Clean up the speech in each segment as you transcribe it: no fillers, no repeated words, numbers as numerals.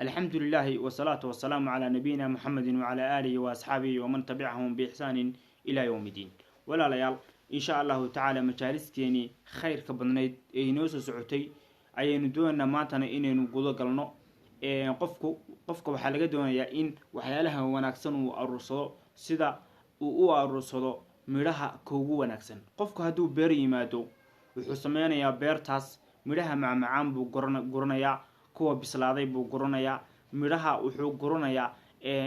الحمد لله والصلاة والسلام على نبينا محمد وعلى آله وأصحابه ومن تبعهم بإحسان إلى يوم الدين. Walaalayaal, insha Allahu tacaala majaalisteeni khayrka badnayd ee inoo soo socotay ayaynu doonaynaa maantana inaynu gudo galno. Qofku, qofka waxaa laga doonayaa in waxyaalaha wanaagsan uu aruursado, sida uu u aruursado midhaha kuugu wanaagsan. Qofku hadduu beer yimaado, wuxuu sameynayaa beertaas midhaha macmacaan buu guranayaa, kuwa bislaaday buu guranayaa, midhaha wuxuu guranayaa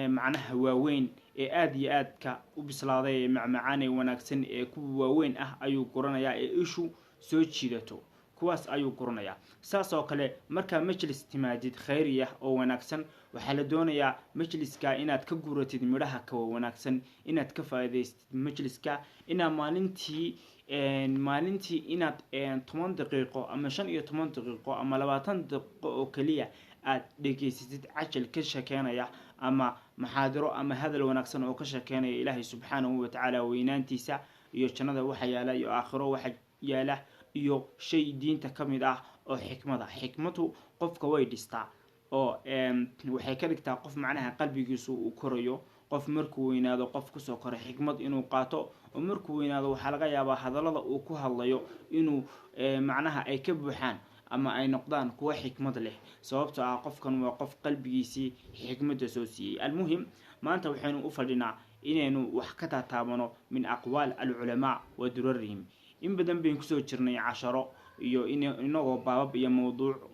macnaha waaweyn ee aada iyo aadka u bislaaday ee macmacaan ee wanaagsan ee kuwa waaweyn ah ayuu guranayaa, ee ishu soo jiidato, kuwaas ayuu guranayaa. Saas oo kale, markaa majlis timaadid khayri ah oo wanaagsan, waxaa la doonayaa majliska inaad ka guratid midhaha kawa wanaagsan, inaad ka faa'iidaystid majliska, inaad maalintii inaad 10 daqiiqo ama 15 daqiiqo ama 20 daqiiqo oo keliya aad dhegeysatid cajal ka sheekeynaya ama maxaadiro ama hadal wanaagsan oo ka sheekeynaya Ilaahay subxaanahu watacaala weynaantiisa iyo jannada waxa yaala iyo aakhiro waxa yaala iyo shay diinta ka mid ah oo xikmada. Xikmadu qofka way dhistaa oo waxay ka dhigtaa qof macnaha qalbigiisu uu korayo. Qof markuu weynaado, qof kusoo koray xikmad inuu qaato oo markuu weynaado, waxaa laga yaabaa hadallada uu ku hadlayo inuu macnaha ay ka buuxaan ama ay noqdaan kuwo xikmad leh, sababtoo ah qofkan waa qof qalbigiisii xikmadda soo siiyey. Almuhim, maanta waxaynu u fadhinaa inaynu wax ka taataabano min aqwaal alculamaa wa durarihim. In badan baynu kusoo jirnay casharo iyo inagoo baabab iyo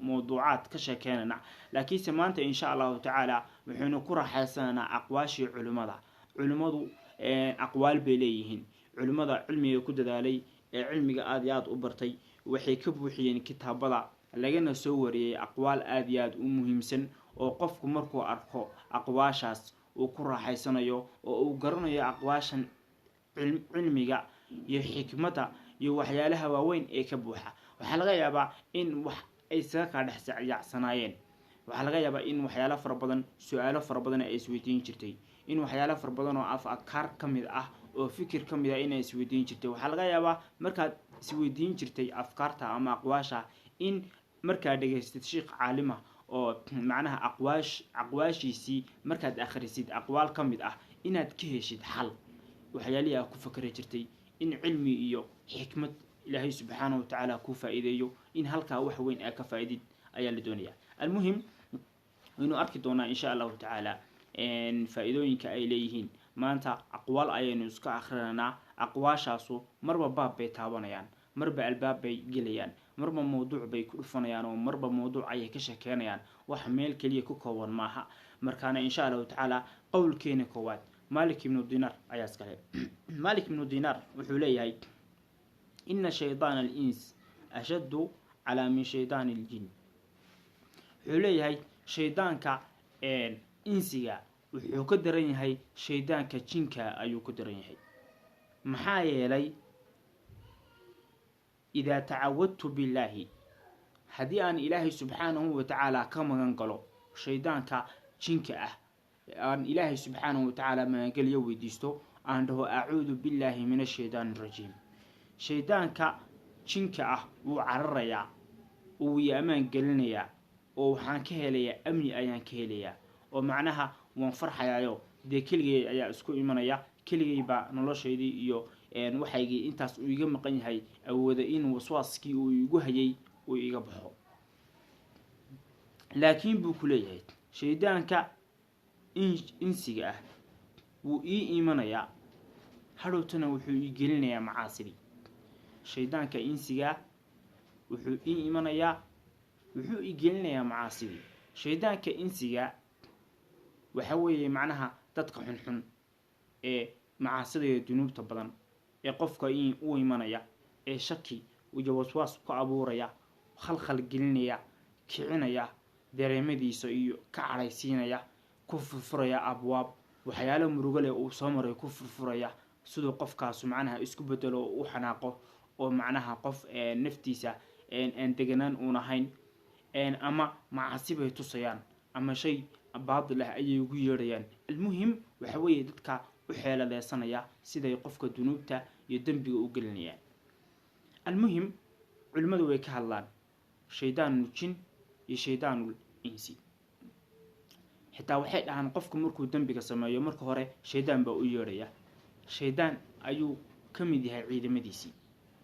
mawduucaad ka sheekeynana, laakiinse maanta insha Allahu tacaala waxaynu ku raaxaysanaynaa aqwaashii culimmada. Culimmadu aqwaal bay leeyihiin. Culimmada cilmiga ku dadaalay ee cilmiga aada iyo aada u bartay waxay ka buuxiyeen kitaabada lagana soo wariyey aqwaal aada iyo aada u muhiimsan, oo qofku markuu arko aqwaashaas uu ku raaxaysanayo oo uu garanayo aqwaashan cilmiga iyo xikmadda iyo waxyaalaha waaweyn ee ka buuxa. Waxaa laga yaabaa in wax ay isaga kaa dhex yacsanaayeen, waxaa laga yaabaa in waxyaalo fara badan, su-aalo fara badan ay isweydiin jirtay, in waxyaalo fara badan oo afkaar ka mid ah oo fikir ka mid ah inay isweydiin jirtay. Waxaa laga yaabaa markaad isweydiin jirtay afkaarta ama aqwaasha in markaad dhegaystid sheikh caalima oo macnaha aqwaashiisii markaad akhrisid aqwaal ka mid ah, inaad ka heshid xal waxyaalihii aad ku fakari jirtay, in cilmi iyo xikmad Ilaahay subxaanahu watacaala kuu faa-iideeyo, in halkaa wax weyn aa ka faa-idid ayaa la doonaya. Almuhim, waynu arki doonaa insha Allahu tacaala faa-iidooyinka ay leeyihiin. Maanta aqwaal ayaynu iska akrinanaa. Aqwaashaasu marba baab bay taabanayaan, marba albaab bay gelayaan, marba mawduuc bay ku dhufanayaan oo marba mawduuc ayay ka sheekeynayaan. Wax meel keliya ku kooban maaha. Markaana insha Allahu tacaala qowlkeena koowaad Malik ibnu Dinar ayaa iskale. Malik ibnu Dinar wuxuu leeyahay: "Ina shayطaan alins ashaddu calaa min shayطaan aljin." Wuxuu leeyahay shaydaanka insiga wuxuu ka daran yahay shaydaanka jinka ayuu ka daran yahay. Maxaa yeelay, "idaa tacawadtu billaahi", haddii aan Ilaahay subxaanahu watacaala ka magan galo shaydaanka jinka ah, aan Ilaahay subxaanahu watacaala magangelyo weydiisto, aan dhaho "acuudu billaahi min ashaytaan arajiim", shaydaanka jinka ah wuu cararayaa, wuu i amaan gelinayaa oo waxaan ka helayaa amni ayaan ka helayaa, oo macnaha waan farxayaayo dee keligay ayaa isku imanaya, keligay baa noloshaydii iyo waxaygii intaas uu iga maqan yahay awooda in waswaaskii uu igu hayay uu iga baxo. Laakiin buu ku leeyahay, shaydaanka insiga ah wuu ii imanayaa, hadhowtana wuxuu ii gelinayaa macaasidii. Shaydaanka insigaa wuxuu ii imanayaa, wuxuu ii gelinayaa macaasidii. Shaydaanka insiga waxa weeye macnaha dadka xunxun ee macaasida iyo dunuubta badan ee qofka u imanaya ee shaki iyo waswaas ku abuuraya, khalkhal gelinaya, kicinaya dareemadiisa iyo ka cadhaysiinaya, ku furfuraya abwaab waxyaalo murugo leh uu soo maray ku furfuraya, siduu qofkaasu macnaha isku bedelo oo u xanaaqo oo macnaha qof naftiisa aan deganaan uun ahayn, ama macaasi bay tusayaan ama shay baatil ah ayay ugu yeedhayaan. Almuhim, waxa weeye dadka u xeeladeysanaya siday qofka dunuubta iyo dembiga u gelinayaan. Almuhim, culimmadu way ka hadlaan shaydaanul jin iyo shaydaanul insi. Xitaa waxay dhahaan qofku markuu dembiga sameeyo, marka hore shaydaan baa u yeedhaya, shaydaan ayuu ka mid yahay ciidamadiisii.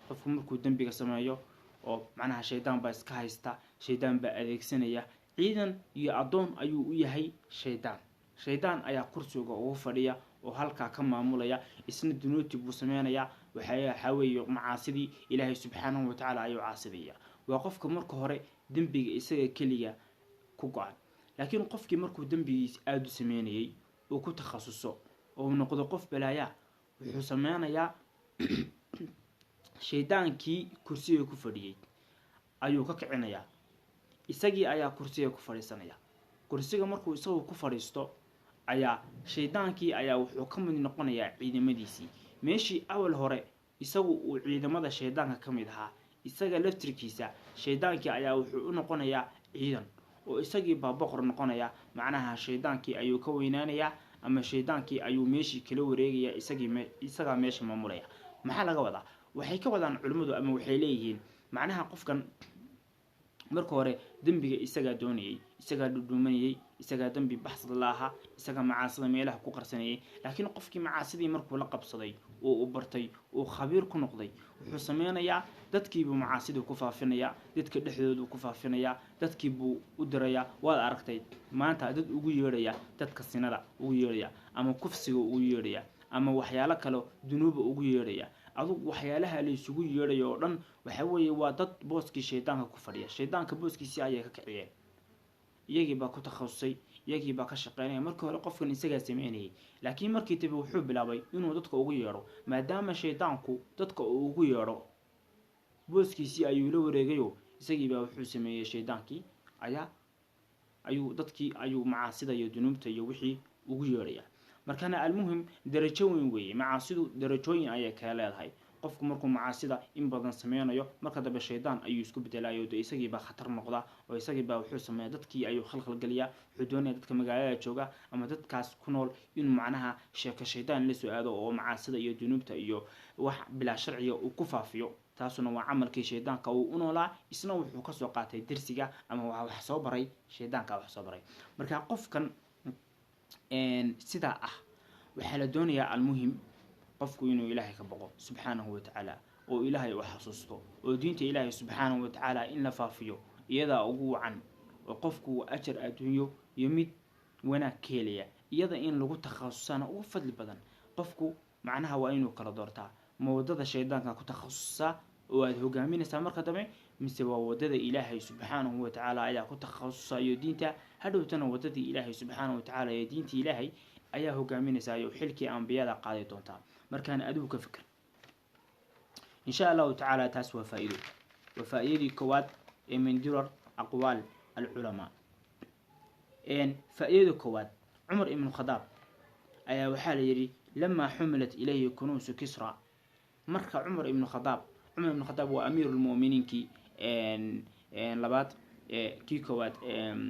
Qofku markuu dembiga sameeyo oo macnaha shaydaan baa iska haysta, shaydaan baa adeegsanaya, ciidan iyo addoon ayuu u yahay shaydaan. Shaydaan ayaa kursiga ugu fadhiya oo halkaa ka maamulaya, isna dunuuti buu sameynayaa. Waxaa weeye macaasidii Ilaahay subxaanahu watacaala ayuu caasidaya. Waa qofka marka hore dembiga isaga keliya ku go-an. Laakiin qofkii markuu dembigiis aada u sameynayay uu ku takhasuso oo uu noqdo qof balaayaa, wuxuu sameynayaa shaydaankii kursiga ku fadhiyey ayuu ka kicinayaa, isagii ayaa kursiga ku fadhiisanaya. Kursiga markuu isagu ku fadhiisto ayaa shaydaankii ayaa wuxuu ka mid noqonayaa ciidamadiisii. Meeshii awal hore isagu uu ciidamada shaydaanka ka mid ahaa, isaga laftirkiisa shaydaankii ayaa wuxuu u noqonayaa ciidan, oo isagii baa boqor noqonaya. Macnaha shaydaankii ayuu ka weynaanayaa ama shaydaankii ayuu meeshii kala wareegayaa, isagii isagaa meesha maamulaya. Maxaa laga wadaa? Waxay ka wadaan culimmadu ama waxay leeyihiin, macnaha qofkan marka hore dembiga isagaa doonayay, isagaa dhudhuumanayay, isagaa dembi baxsad la ahaa, isagaa macaasida meelaha ku qarsanayay. Laakiin qofkii macaasidii markuu la qabsaday oo uu bartay oo khabiir ku noqday, wuxuu sameynayaa dadkiibuu macaasidii ku faafinayaa, dadka dhexdooduu ku faafinayaa, dadkiibuu u dirayaa. Waad aragtay maanta dad ugu yeedhaya dadka sinada ugu yeedhaya ama kufsiga ugu yeedhaya ama waxyaalo kale dunuuba ugu yeedhaya. Adugu waxyaalaha la isugu yeedhayo oo dhan waxa weeye waa dad booskii shaydaanka ku fadhiya. Shaydaanka booskiisii ayay ka kiciyeen, iyagii baa ku takhasusay, iyagii baa ka shaqeynaya. Markii hore qofkan isagaa sameynayay, laakiin markii dambe wuxuu bilaabay inuu dadka ugu yeedho. Maadaama shaydaanku dadka uu ugu yeedho, booskiisii ayuu la wareegayo, isagii baa wuxuu sameeyey shaydaankii ayaa ayuu dadkii ayuu macaasida iyo dunuubta iyo wixii ugu yeedhaya. Markana almuhim, darajo weyn weeye macaasidu, darajooyin ayay kala leedahay. Qofku markuu macaasida in badan sameynayo, marka dambe shaydaan ayuu isku bedelayo, de isagii baa khatar noqda oo isagii baa wuxuu sameeya dadkii ayuu khalkhal geliyaa. Wuxuu doonaya dadka magaalada jooga ama dadkaas ku nool inuu macnaha sheeko shaydaan la soo aado oo macaasida iyo dunuubta iyo wax bilaa sharciga uu ku faafiyo. Taasuna waa camalkii shaydaanka uu u noolaa. Isna wuxuu kasoo qaatay dersiga ama waa wax soo baray shaydaanka, wax soo baray. Marka qofkan sidaa ah waxaa la doonayaa almuhim qofku inuu Ilaahay ka boqo subxaanahu watacaala, oo Ilaahay u xasuusto, oo diinta Ilaahay subxaanahu watacaala in la faafiyo iyadaa ugu wacan, oo qofku ajar adduunyo iyo mid wanaag ka helaya, iyada in lagu takhasusana ugu fadli badan. Qofku macnaha waa inuu kala doortaa: ma wadada shaydaanka ku takhasusaa oo aada hogaaminaysaa marka dambe, mise waa wadada Ilaahay subxaanahu watacaala ayaa ku takhasusa iyo diinta? Hadhowtana wadadii Ilaahay subxaanahu watacaala iyo diintii Ilaahay ayaa hogaaminaysaa iyo xilkii ambiyada qaaday doontaa. Markaana adigu ka fikir, insha Allahu tacaala. Taas waa faa-iido, waa faa-iidadii koowaad ee min durar aqwaal alculamaa. Faa-iidada koowaad, Cumar ibnu Khadaab ayaa waxaa la yidhi lamaa xumilat ilayhi kunuusu Kisra. Marka Cumar ibnu Khadaab, Cumar ibnu Khadaab waa amiirulmu'miniinkii labaad, kii koowaad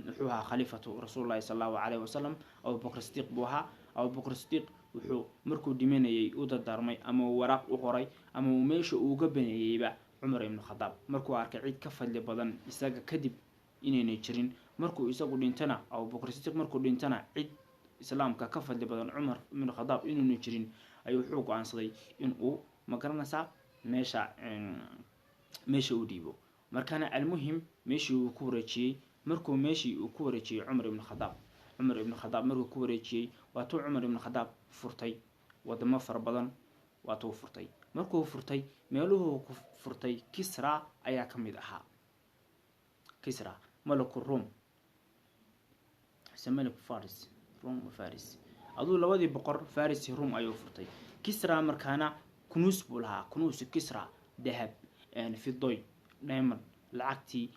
wuxuu ahaa khaliifatu rasuul llahi sala Allahu calayhi wasalam, Abubakr Sidiiq buu ahaa. Abubakr Sidiiq wuxuu markuu dhimanayay u dardaarmay ama uu waraaq u qoray ama uu meesha uuga baneeyeyba Cumar ibnu Khadaab, markuu arkay cid ka fadli badan isaga kadib inaynay jirin. Markuu isagu dhintana, Abubakr Sidiiq markuu dhintana, cid islaamka ka fadli badan Cumar ibnu Khadaab inuuna jirin ayuu wuxuu go-aansaday in uu, ma garanaysaa, meesha u dhiibo. Markaana almuhim, meeshii uu ku wareejiyey, markuu meeshii uu ku wareejiyey Cumar ibnu Khadaab, Cumar ibnu Khadaab markuu ku wareejiyey, waatuu Cumar ibnu Khadaab furtay wadamo fara badan. Waatuu furtay, markuu furtay meeluhuu ku furtay Kisra ayaa ka mid ahaa. Kisra malaku Rum mise maliku Faris, Rum Faris, aduu labadii boqor Faris, Rum ayuu furtay. Kisra markaana kunuus buu lahaa, kunuusu Kisra, dahab, fidoy, diamond, lacagtii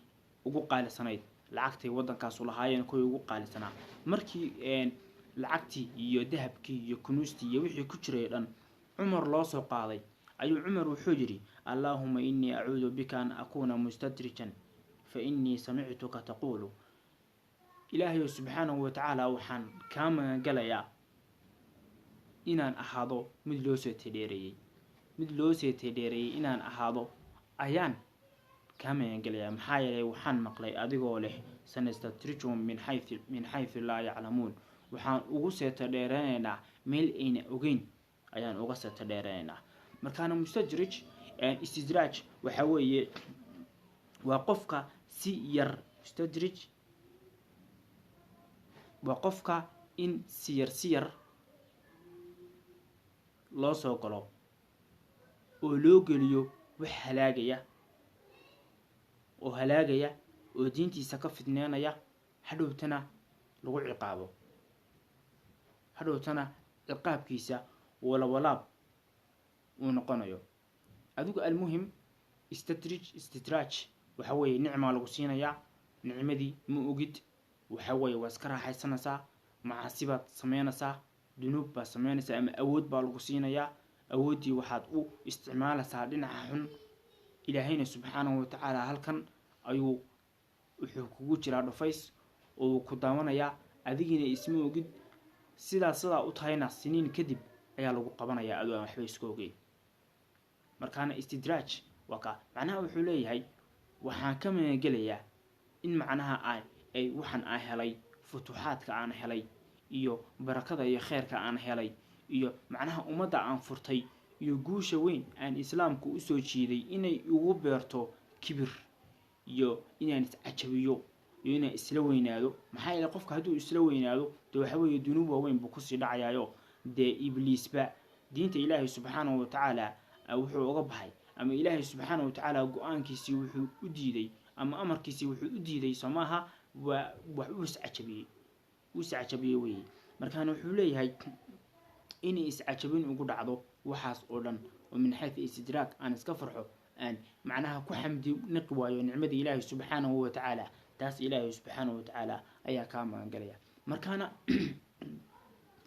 ugu qaalisanayd, lacagtay waddankaasu lahaayeen kuwii ugu qaalisanaa. Markii lacagtii iyo dahabkii iyo kunuustii iyo wixii ku jiray dhan Cumar loo soo qaaday, ayuu Cumar wuxuu yidhi: "Allaahuma innii acuudu bika an akuuna mustadrijan, fa innii samictuka taquulu." Ilaahayo subxaanahu watacaala, waxaan kaa magangalayaa inaan ahaado mid loo soo tedheereeyey, mid loo soo tedheereeyey inaan ahaado ayaan kaa magangelayaa, maxaa yeelay waxaan maqlay adigoo leh: "Sanastadrijuhum min xaysu laa yaclamuun." Waxaan ugu seeta dheereynaynaa meel ayna ogeyn ayaan uga seeta dheereynaynaa. Markaana mustajrij, istidraaj waxa weeye waa qofka si yar, mustadrij waa qofka in si yar si yar loo soo galo oo loo geliyo wax halaagaya oo halaagaya oo diintiisa ka fidneynaya, hadhowtana lagu ciqaabo, hadhowtana ciqaabkiisa walawalaab uu noqonayo. Adigu almuhim, istadrij, istidraaj waxa weeye nicmaa lagu siinayaa, nicmadii ma ogid, waxa weeye waa iska raaxaysanaysaa, macaasi baad sameynaysaa, dunuub baad sameynaysaa, ama awood baa lagu siinayaa, awooddii waxaad u isticmaalaysaa dhinaca xun. Ilaahayna subxaanahu watacaala halkan ayuu wuxuu kugu jiraa dhufays oo uu ku daawanayaa, adigiina isma ogid. Sidaa u tahayna siniin kadib ayaa lagu qabanayaa adoo aan waxba iska ogeyn. Markaana istidraaj waa kaa. Macnaha wuxuu leeyahay waxaan ka magangelayaa in macnaha ay waxaan aan helay, futuuxaadka aan helay iyo barakada iyo kheyrka aan helay iyo macnaha ummadda aan furtay iyo guusha weyn aan islaamku usoo jiiday inay igu beerto kibir iyo inaan iscajabiyo iyo inaan isla weynaado. Maxaa yeelay qofka hadduu isla weynaado, dee waxa weeye dunuub waaweyn buu kusii dhacayaayo. Dee Ibliisba diinta Ilaahay subxaanahu watacaala wuxuu uga baxay, ama Ilaahay subxaanahu watacaala go-aankiisii wuxuu u diiday ama amarkiisii wuxuu u diiday, soo maaha? Waa wax uu iscajabiyey, uu iscajabiyey weeye. Markaana wuxuu leeyahay inay iscajabin ugu dhacdo waxaas oo dhan oo min xaytu istidraag aan iska farxo, aan macnaha ku xamdi niqi waayo nicmada Ilaahay subxaanahu watacaala, taas Ilaahay subxaanahu watacaala ayaa kaa magangalaya. Markaana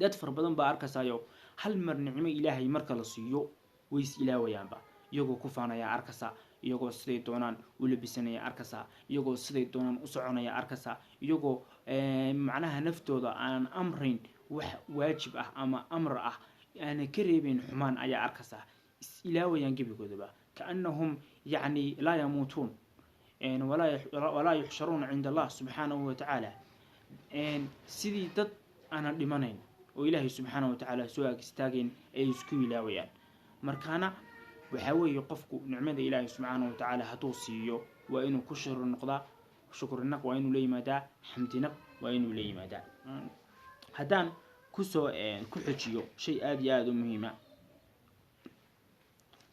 dad fara badan baa arkasaayo hal mar nicmo Ilaahay marka la siiyo way is ilaawayaanba, iyagoo ku faanaya arkasa, iyagoo siday doonaan u labisanaya arkasa, iyagoo siday doonaan u soconaya arkasa, iyagoo macnaha naftooda aanan amrayn wax waajib ah ama amar ah, aanan ka reebayn xumaan ayaa arkasa, is ilaawayaan gebigoodaba, kaanahum yacni laa yamuutuun walaa yuxsharuuna cinda Allah subxaanahu watacaala, sidii dad aanan dhimanayn oo Ilaahay subxaanahu watacaala soo ag istaagayn ayay isku ilaawayaan. Markaana waxaa weeye qofku nicmada Ilaahay subxaanahu watacaala hadduu siiyo waa inuu ku shukri noqdaa, shukrinaq waa inuu la yimaadaa, xamdinaq waa inuu la yimaadaa. Haddaan kusoo ku xojiyo shay aada iyo aada u muhiima,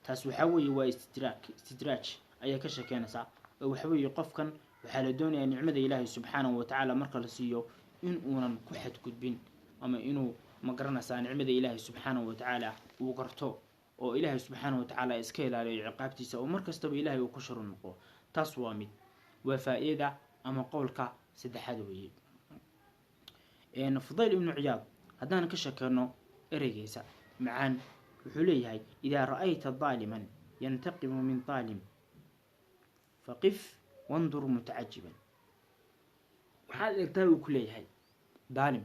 taas waxaa weeye waa istidraag, istidraaj ayaa ka sheekeynaysaa oo waxa weeye qofkan waxaa la doonayaa nicmada Ilaahay subxaanahu watacaala marka la siiyo in uunan ku xadgudbin, ama inuu ma garanaysaa nicmada Ilaahay subxaanahu watacaala uu garto oo Ilaahay subxaanahu watacaala iska ilaaliyo ciqaabtiisa, oo mar kastaba Ilaahay uu ku shuru noqo. Taas waa mid, waa faa-iida ama qowlka saddexaad weeye. Fudayl ibnu Ciyaad haddaan ka sheekeyno ereygiisa macaan, wuxuu leeyahay: idaa ra'ayta daaliman yantaqimu min daalim faqif wandur mutacajiban. Waxaad eegtaa, uu ku leeyahay, daalim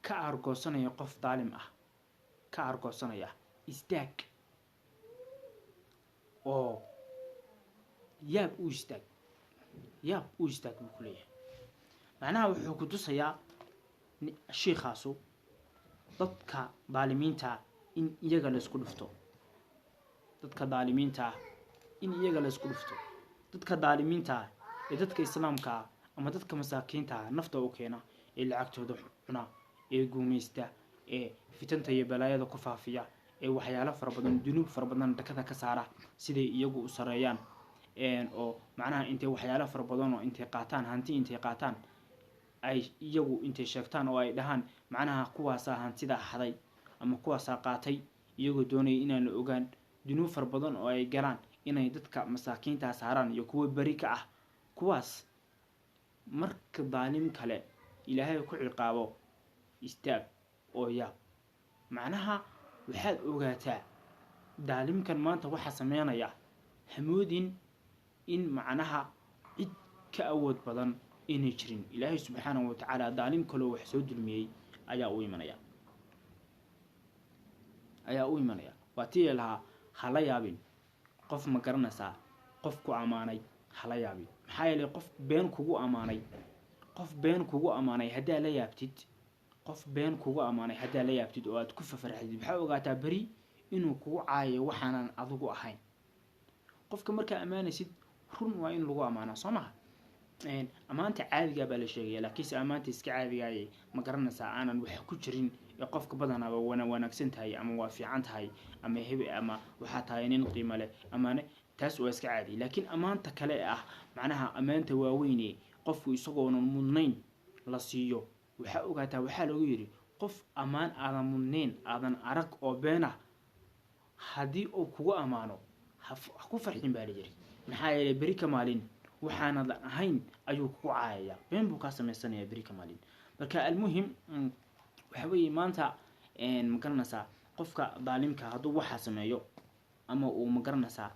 ka aargoosanaya qof daalim ah ka aargoosanaya, istaag oo yaab u istaag, yaab u istaag buu ku leeyahay. Macnaha wuxuu ku tusayaa shiikhaasu dadka daalimiinta in iyaga laysku dhufto, dadka daalimiinta ah in iyaga laysku dhufto, dadka daalimiinta ah ee dadka islaamka ah ama dadka masaakiinta ah nafta u keena, ee lacagtooda cuna, ee guumaysta, ee fitanta iyo balaayada ku faafiya, ee waxyaalo fara badan, dunuub fara badan dhakada ka saara siday iyagu u sareeyaan, oo macnaha intay waxyaalo fara badan oo intay qaataan, hanti intay qaataan, ay iyagu intay sheegtaan oo ay dhahaan macnaha kuwaasaa hantida xaday ama kuwaasaa qaatay, iyagoo doonaya inaan la ogaan dunuub fara badan oo ay galaan inay dadka masaakiintaa saaraan iyo kuwa beri ka ah. Kuwaas marka daalim kale Ilaahay ku ciqaabo, istaag oo yaab. Macnaha waxaad ogaataa daalimkan maanta waxaa sameynaya hamoodin in macnaha cid ka awood badan inay jirin. Ilaahay subxaanahu watacaala daalim kaloo wax soo dulmiyey ayaa u imanaya, ayaa u imanaya. Waa tii lahaa hala yaabin qof, ma garanaysaa, qof ku ammaanay hala yaabin. Maxaa yeelay qof been kugu ammaanay, qof been kugu ammaanay haddaa la yaabtid Qof been kugu ammaanay haddaa la yaabtid oo aad ku fafarxdid, waxaa ogaataa beri inuu kugu caayayo waxaanan adigu ahayn. Qofka markaa ammaanaysid, run waa in lagu ammaanaa, soo maha? Ammaanta caadigaa baa la sheegaya, laakiinse ammaanta iska caadigaayay, ma garanaysaa, aanan wax ku jirin ee qofka badanaaba wana wanaagsan tahay ama waa fiican tahay ama hebe ama waxaa tahay nin qiimo leh amane, taas waa iska caadi. Laakiin ammaanta kale ee ah macnaha ammaanta waaweyne qofku isagoonan mudnayn la siiyo, waxaa ogaataa, waxaa lagu yidhi, qof ammaan aadan mudnayn, aadan arag oo been ah haddii uu kugu ammaano, ha ku farxin baa la yidhi. Maxaa yeelay, beri ka maalin waxaanadan ahayn ayuu kugu caayaya, been buu kaa samaysanaya beri ka maalin. Marka almuhim waxa weeye, maanta, ma garanaysaa, qofka daalimka hadduu waxaa sameeyo ama uu, ma garanaysaa,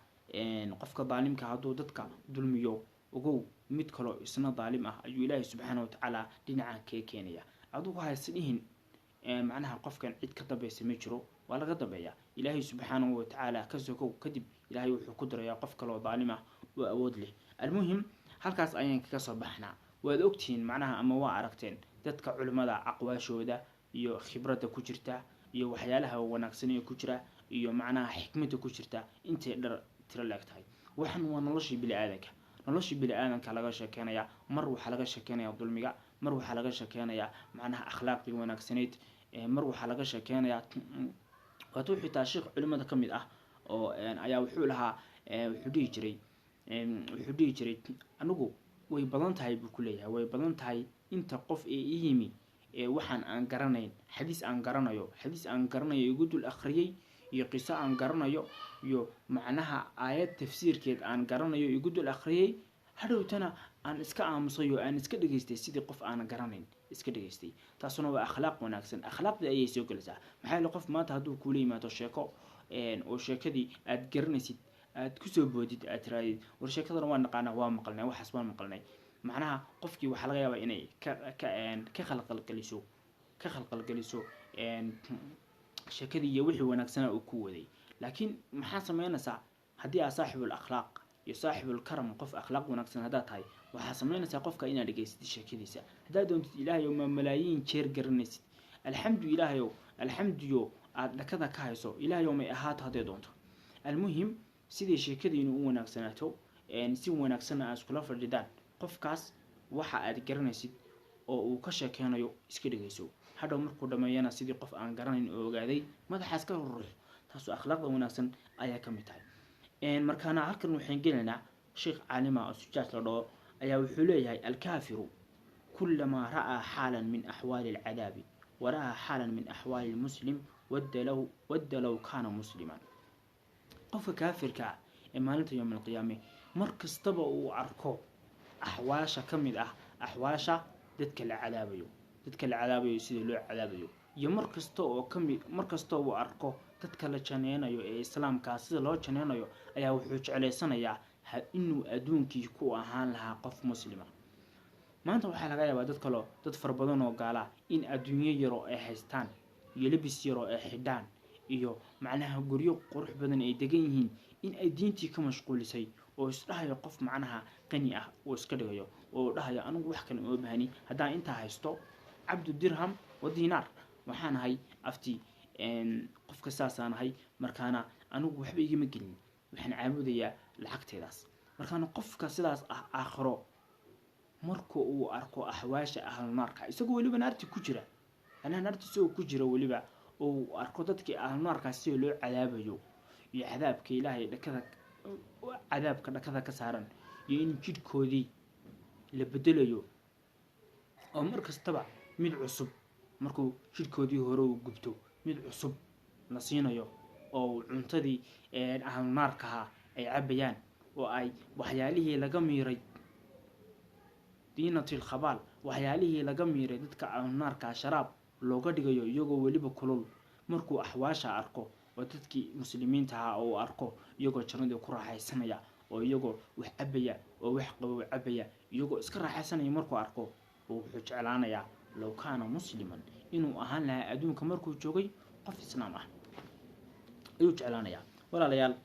qofka daalimka hadduu dadka dulmiyo, ogow mid kaloo isna daalim ah ayuu Ilaahay subxaana watacaala dhinaca kaga keenaya. Adigu hayse dhihin macnaha qofkan cid ka dambaysa ma jiro. Waa laga dambeeya. Ilaahay subxaanahu watacaala ka sokow kadib, Ilaahay wuxuu ku dirayaa qof kaloo daalim ah oo awood leh. Almuhim, halkaas ayaan kaga soo baxnaa. Waad ogtihiin macnaha ama waa aragteen dadka culimmada aqwaashooda iyo khibradda ku jirta iyo waxyaalaha wanaagsan ee ku jira iyo macnaha xikmadda ku jirta intay dhar tiro leeg tahay. Waxan waa noloshii bini-aadanka, noloshii bini-aadanka laga sheekeynayaa. Mar waxaa laga sheekeynaya dulmiga, mar waxaa laga sheekeynayaa macnaha akhlaaqdii wanaagsaneyd, mar waxaa laga sheekeynayaa. Waatuu xitaa sheekh culimada ka mid ah oo ayaa wuxuu lahaa, wuxuu dhihi jiray, "Anigu way badan tahay," buu ku leeyahay, "way badan tahay inta qof ee ii yimi ee waxaan aan garanayn, xadiis aan garanayo igu dul akhriyey, iyo qiso aan garanayo, iyo macnaha aayad tafsiirkeed aan garanayo igu dul akhriyey, hadhowtana aan iska aamusay oo aan iska dhegaystay sidii qof aanan garanayn iska dhegaystay." Taasuna waa akhlaaq wanaagsan, akhlaaqdii ayay soo gelaysaa. Maxaa yeele, qof maanta hadduu kuula yimaado sheeko oo sheekadii aad garanaysid aad kusoo boodid, aad tiraadid, "War, sheekadana waan naqaanaa, waa maqalnay, waxaas waan maqalnay," macnaha qofkii waxaa laga yaabaa inay ka khalqalgeliso sheekadii iyo wixii wanaagsanaa uu ku waday. Laakiin maxaa sameynaysaa haddii aad saaxibul akhlaaq iyo saaxibul karam, qof akhlaaq wanaagsan haddaad tahay? Waxaa sameynaysaa qofka inaad dhegaysatid sheekadiisa. Haddaad doontid, Ilaahayow, ma malaayiin jeer garanaysid, alxamdu Ilaahayow, alxamduyo aada dhakada ka hayso, Ilaahayow may ahaato hadday doonto. Almuhim, siday sheekadiinu u wanaagsanaato, si wanaagsanna aad iskula fadhidaan, qofkaas waxa aad garanaysid oo uu ka sheekeynayo iska dhegeyso. Hadhow markuu dhameeyana, sidii qof aan garanayn oo ogaaday madaxaas ka rurux. Taasoo akhlaaqda wanaagsan ayaa ka mid tahay. Markaana halkan waxaan gelaynaa sheekh caalima oo Sujaaj la dhaho ayaa wuxuu leeyahay: "الكافر كلما رأى حالا من أحوال العذاب ورأى حالا من أحوال المسلم ود لو كان مسلما." Qofka kaafirka ee maalinta yowm alqiyaame mar kastaba uu arko axwaasha ka mid ah axwaasha dadka la cadaabayo, sida loo cadaabayo, iyo mar kasta oo kamid mar kasta uu arko dadka la janeynayo ee islaamkaa sida loo janeynayo, ayaa wuxuu jeclaysanayaa inuu adduunkii ku ahaan lahaa qof muslima. Maanta waxaa laga yaabaa dad kaloo, dad fara badan oo gaala, in adduunyo yaroo ay haystaan iyo labis yaroo ay xidhaan iyo macnaha guryo qurux badan ay degan yihiin in ay diintii ka mashquulisay, oo isdhahayo qof macnaha qani ah oo iska dhigayo oo dhahayo, "Anigu wax kale uma baahni haddaan intaa haysto, عبد درهم ودينار waxaan ahay afti qofka saasaan ahay, markaana anigu waxba igama gelin, waxaan caabudayaa lacagteedaas." Markaana qofka sidaas ah, aakhiro marka uu arko axwaasha ahlu naarka, isagoo weliba naarti ku jira, macnaha naarta isagoo ku jira weliba, oo uu arko dadkii ahlu naarkaas sida loo cadaabayo iyo cadaabka Ilaahay dhakada, cadaabka dhakada ka saaran, iyo in jidhkoodii la bedelayo oo mar kastaba mid cusub, markuu jidhkoodii hore uu gubto, mid cusub la siinayo, oo cuntadii ahlu naarkaha ay cabayaan, oo ay waxyaalihii laga miiray طينة الخبال, waxyaalihii laga miiray dadka ahlu naarkaa sharaab looga dhigayo iyagoo weliba kulul, markuu axwaasha arko oo dadkii muslimiinta ahaa oo uu arko iyagoo jannadii ku raaxaysanaya, oo iyagoo wax cabaya oo wax qabow cabaya, iyagoo iska raaxaysanaya markuu arko, oo wuxuu jeclaanayaa لو كان مسلما, inuu ahaan lahaa adduunka markuu joogay qof islaam ah ayuu jeclaanayaa. Walaalayaal,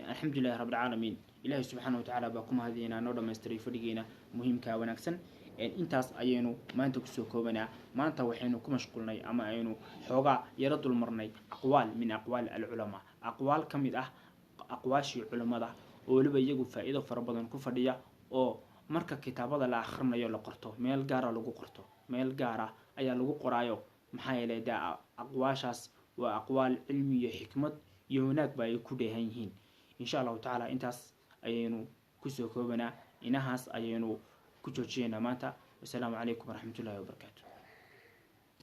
alxamdulilahi rabbil caalamiin, Ilaahay subxaana watacaala baa ku mahadiynaa noo dhamaystiray fadhigeena muhiimka wanaagsan. Intaas ayaynu maanta kusoo koobanaa. Maanta waxaynu ku mashquulnay ama aynu xoogaa yaro dulmarnay aqwaal min aqwaal alculamaa, aqwaal ka mid ah aqwaashii culammada, oo weliba iyagu faa-iido fara badan ku fadhiya, oo marka kitaabada la akhrinayo la qorto, meel gaara lagu qorto, meel gaara ayaa lagu qoraayo. Maxaa yeelay dee aqwaashaas waa aqwaal cilmi iyo xikmad iyo wanaag ba ay ku dheehan yihiin. Insha Allahu tacaala intaas ayaynu kusoo koobanaa, inahaas ayaynu ku joojiyeynaa maanta. Wasalaamu calaykum waraxmatullahi wabarakaatu.